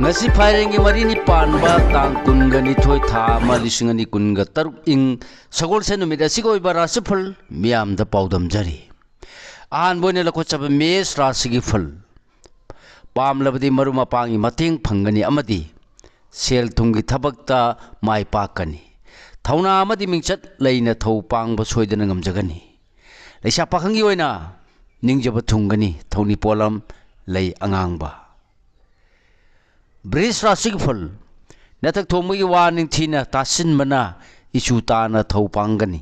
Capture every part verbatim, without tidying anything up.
ꯉꯁꯤ ꯐꯥꯏꯔꯦꯟꯒꯤ ꯃꯔꯤꯅꯤ ꯄꯥꯟꯕ ꯇꯥꯡ ꯀꯨꯟꯒ ꯅꯤꯊꯣꯏ, ꯊꯥ ꯑꯃ, ꯂꯤꯁꯤꯡ ꯑꯅꯤ ꯀꯨꯟꯒ ꯇꯔꯨꯛ, ꯏꯪ ꯁꯒꯣꯜꯁꯦꯟ ꯅꯨꯃꯤꯠ ꯑꯁꯤꯒꯤ ꯑꯣꯏꯕ ꯔꯥꯁꯤꯐꯜ ꯃꯤꯌꯥꯝꯗ ꯄꯥꯎꯗꯝꯖꯔꯤ꯫ ꯑꯍꯥꯟꯕ ꯑꯣꯏꯅ ꯂꯧꯈꯠꯆꯕ ꯃꯦꯁ ꯔꯥꯁꯤꯒꯤ ꯐꯜ꯫ ꯄꯥꯝꯂꯕꯗꯤ ꯃꯔꯨꯞ ꯃꯄꯥꯡꯒꯤ ꯃꯇꯦꯡ ꯐꯪꯒꯅꯤ ꯑꯃꯗꯤ ꯁꯦꯜ ꯊꯨꯝꯒꯤ ꯊꯕꯛꯇ ꯃꯥꯏ ꯄꯥꯛꯀꯅꯤ꯫ ꯊꯧꯅꯥ ꯑꯃꯗꯤ ꯃꯤꯡꯆꯠ ꯂꯩꯅ ꯊꯧ ꯄꯥꯡꯕ ꯁꯣꯏꯗꯅ ꯉꯝꯖꯒꯅꯤ꯫ ꯂꯩꯁꯥ ꯄꯥꯈꯪꯒꯤ ꯑꯣꯏꯅ ꯅꯤꯡꯖꯕ ꯊꯨꯡꯒꯅꯤ꯫ ꯊꯧꯅꯤ ꯄꯣꯠꯂꯝ ꯂꯩ ꯑꯉꯥꯡꯕ꯫ ꯕ꯭ꯔꯤꯖ ꯔꯥꯁꯤꯒꯤ ꯐꯜ꯫ ꯅꯊꯛ ꯊꯣꯡꯕꯒꯤ ꯋꯥ ꯅꯤꯡꯊꯤꯅ ꯇꯥꯁꯤꯟꯕꯅ ꯏꯆꯨ ꯇꯥꯅ ꯊꯧ ꯄꯥꯡꯒꯅꯤ꯫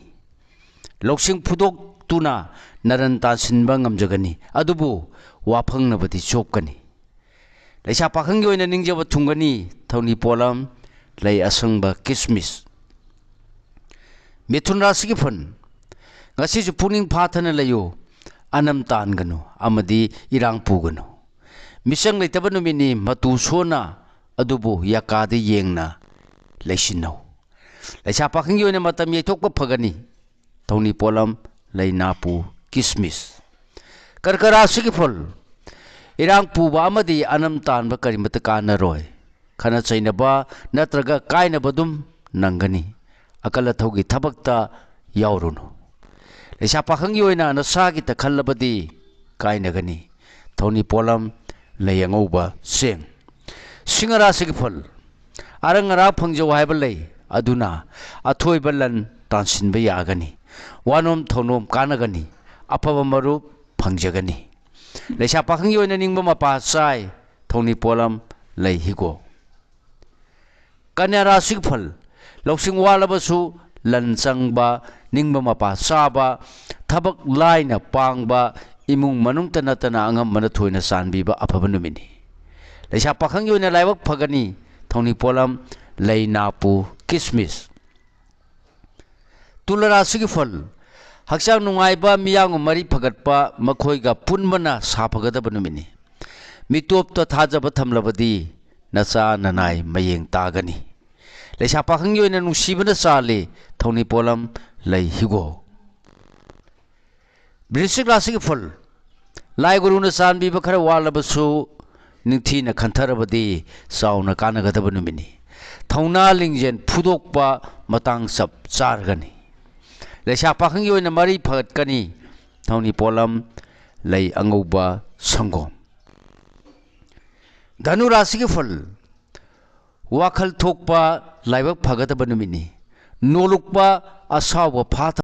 ꯂꯧꯁꯤꯡ ꯐꯨꯗꯣꯛꯇꯨꯅ ꯅꯔꯟ ꯇꯥꯁꯤꯟꯕ ꯉꯝꯖꯒꯅꯤ, ꯑꯗꯨꯕꯨ ꯋꯥꯐꯪꯅꯕꯗꯤ ꯆꯣꯞꯀꯅꯤ꯫ ꯂꯩꯁꯥ ꯄꯥꯈꯪꯒꯤ ꯑꯣꯏꯅ ꯅꯤꯡꯖꯕ ꯊꯨꯡꯒꯅꯤ꯫ ꯊꯧꯅꯤ ꯄꯣꯠꯂꯝ ꯂꯩ ꯑꯁꯪꯕ ꯀꯤꯁꯃꯤꯁ꯫ ꯃꯤꯊꯨꯟ ꯔꯥꯁꯤꯒꯤ ꯐꯜ꯫ ꯉꯁꯤꯁꯨ ꯄꯨꯛꯅꯤꯡ ꯐꯥꯊꯅ ꯂꯩꯌꯨ꯫ ꯑꯅꯝ ꯇꯥꯟꯒꯅꯨ ꯑꯃꯗꯤ ꯏꯔꯥꯡ ꯄꯨꯒꯅꯨ꯫ ꯃꯤꯆꯪ ꯂꯩꯇꯕ ꯅꯨꯃꯤꯠꯅꯤ, ꯃꯇꯨ ꯁꯣꯟꯅ ꯑꯗꯨꯕꯨ ꯌꯥꯀꯥꯗ ꯌꯦꯡꯅ ꯂꯩꯁꯤꯟꯅꯧ꯫ ꯂꯩꯁꯥ ꯄꯥꯈꯪꯒꯤ ꯑꯣꯏꯅ ꯃꯇꯝ ꯌꯩꯊꯣꯛꯄ ꯐꯒꯅꯤ꯫ ꯊꯧꯅꯤ ꯄꯣꯠꯂꯝ ꯂꯩ ꯅꯥꯄꯨ ꯀꯤꯁꯃꯤꯁ꯫ ꯀꯔꯀ ꯔꯥꯁꯤꯒꯤ ꯐꯜ꯫ ꯏꯔꯥꯡ ꯄꯨꯕ ꯑꯃꯗꯤ ꯑꯅꯝ ꯇꯥꯟꯕ ꯀꯔꯤꯃꯠꯇ ꯀꯥꯟꯅꯔꯣꯏ꯫ ꯈꯠꯅ ꯆꯩꯅꯕ ꯅꯠꯇ꯭ꯔꯒ ꯀꯥꯏꯅꯕ ꯑꯗꯨꯝ ꯅꯪꯒꯅꯤ꯫ ꯑꯀꯜ ꯑꯊꯧꯒꯤ ꯊꯕꯛꯇ ꯌꯥꯎꯔꯨꯅꯨ꯫ ꯂꯩꯁꯥ ꯄꯥꯈꯪꯒꯤ ꯑꯣꯏꯅ ꯅꯁꯥꯒꯤꯇ ꯈꯜꯂꯕꯗꯤ ꯀꯥꯏꯅꯒꯅꯤ꯫ ꯊꯧꯅꯤ ꯄꯣꯠꯂꯝ ꯂꯩ ꯑꯉꯧꯕ ꯆꯦꯡ꯫ ꯁꯤꯡꯍ ꯔꯥꯁꯤꯒꯤ ꯐꯜ꯫ ꯑꯔꯪ ꯑꯔꯥꯛ ꯐꯪꯖꯧ ꯍꯥꯏꯕ ꯂꯩ, ꯑꯗꯨꯅ ꯑꯊꯣꯏꯕ ꯂꯟ ꯇꯥꯟꯁꯤꯟꯕ ꯌꯥꯒꯅꯤ꯫ ꯋꯥꯅꯣꯝ ꯊꯧꯅꯣꯝ ꯀꯥꯟꯅꯒꯅꯤ꯫ ꯑꯐꯕ ꯃꯔꯨꯞ ꯐꯪꯖꯒꯅꯤ꯫ ꯂꯩꯁꯥ ꯄꯥꯈꯪꯒꯤ ꯑꯣꯏꯅ ꯅꯤꯡꯕ ꯃꯄꯥ ꯆꯥꯏ꯫ ꯊꯧꯅꯤ ꯄꯣꯠꯂꯝ ꯂꯩ ꯍꯤꯒꯣꯛ꯫ ꯀꯟꯌꯥ ꯔꯥꯁꯤꯒꯤ ꯐꯜ꯫ ꯂꯧꯁꯤꯡ ꯋꯥꯠꯂꯕꯁꯨ ꯂꯟ ꯆꯪꯕ, ꯅꯤꯡꯕ ꯃꯄꯥ ꯆꯥꯕ, ꯊꯕꯛ ꯂꯥꯏꯅ ꯄꯥꯡꯕ, ꯏꯃꯨꯡ ꯃꯅꯨꯡꯇ ꯅꯠꯇꯅ ꯑꯉꯝꯕꯅ ꯊꯣꯏꯅ ꯆꯥꯟꯕꯤꯕ ꯑꯐꯕ ꯅꯨꯃꯤꯠꯅꯤ꯫ ꯂꯩꯁꯥ ꯄꯥꯈꯪꯒꯤ ꯑꯣꯏꯅ ꯂꯥꯏꯕꯛ ꯐꯒꯅꯤ꯫ ꯊꯧꯅꯤ ꯄꯣꯠꯂꯝ ꯂꯩ ꯅꯥꯄꯨ ꯀꯤꯁꯃꯤꯁ꯫ ꯇꯨꯂ ꯔꯥꯁꯤꯒꯤ ꯐꯜ꯫ ꯍꯛꯆꯥꯡ ꯅꯨꯡꯉꯥꯏꯕ, ꯃꯤꯌꯥꯝꯒ ꯃꯔꯤ ꯐꯒꯠꯄ, ꯃꯈꯣꯏꯒ ꯄꯨꯟꯕꯅ ꯁꯥꯐꯒꯗꯕ ꯅꯨꯃꯤꯠꯅꯤ꯫ ꯃꯤꯇꯣꯞꯇ ꯊꯥꯖꯕ ꯊꯝꯂꯕꯗꯤ ꯅꯆꯥ ꯅꯅꯥꯏ ꯃꯌꯦꯡ ꯇꯥꯒꯅꯤ꯫ ꯂꯩꯁꯥ ꯄꯥꯈꯪꯒꯤ ꯑꯣꯏꯅ ꯅꯨꯡꯁꯤꯕꯅ ꯆꯥꯜꯂꯤ꯫ ꯊꯧꯅꯤ ꯄꯣꯠꯂꯝ ꯂꯩ ꯍꯤꯒꯣꯛ꯫ ꯕ꯭ꯔꯤꯁꯤꯛ ꯔꯥꯁꯤꯒꯤ ꯐꯜ꯫ ꯂꯥꯏ ꯒꯨꯔꯨꯅ ꯆꯥꯟꯕꯤꯕ ꯈꯔ ꯋꯥꯠꯂꯕꯁꯨ ꯅꯤꯡꯊꯤꯅ ꯈꯟꯊꯔꯕꯗꯤ ꯆꯥꯎꯅ ꯀꯥꯟꯅꯒꯗꯕ ꯅꯨꯃꯤꯠꯅꯤ꯫ ꯊꯧꯅꯥ ꯂꯤꯡꯖꯦꯜ ꯐꯨꯗꯣꯛꯄ ꯃꯇꯥꯡ ꯆꯞ ꯆꯥꯔꯒꯅꯤ꯫ ꯂꯩꯁꯥ ꯄꯥꯈꯪꯒꯤ ꯑꯣꯏꯅ ꯃꯔꯤ ꯐꯒꯠꯀꯅꯤ꯫ ꯊꯧꯅꯤ ꯄꯣꯠꯂꯝ ꯂꯩ ꯑꯉꯧꯕ ꯁꯪꯒꯣꯝ꯫ ꯙꯅꯨ ꯔꯥꯁꯤꯒꯤ ꯐꯜ: ꯋꯥꯈꯜ ꯊꯣꯛꯄ ꯂꯥꯏꯕꯛ ꯐꯒꯗꯕ ꯅꯨꯃꯤꯠꯅꯤ꯫ ꯅꯣꯂꯨꯛꯄ ꯑꯁꯥꯎꯕ ꯐꯥꯊꯕ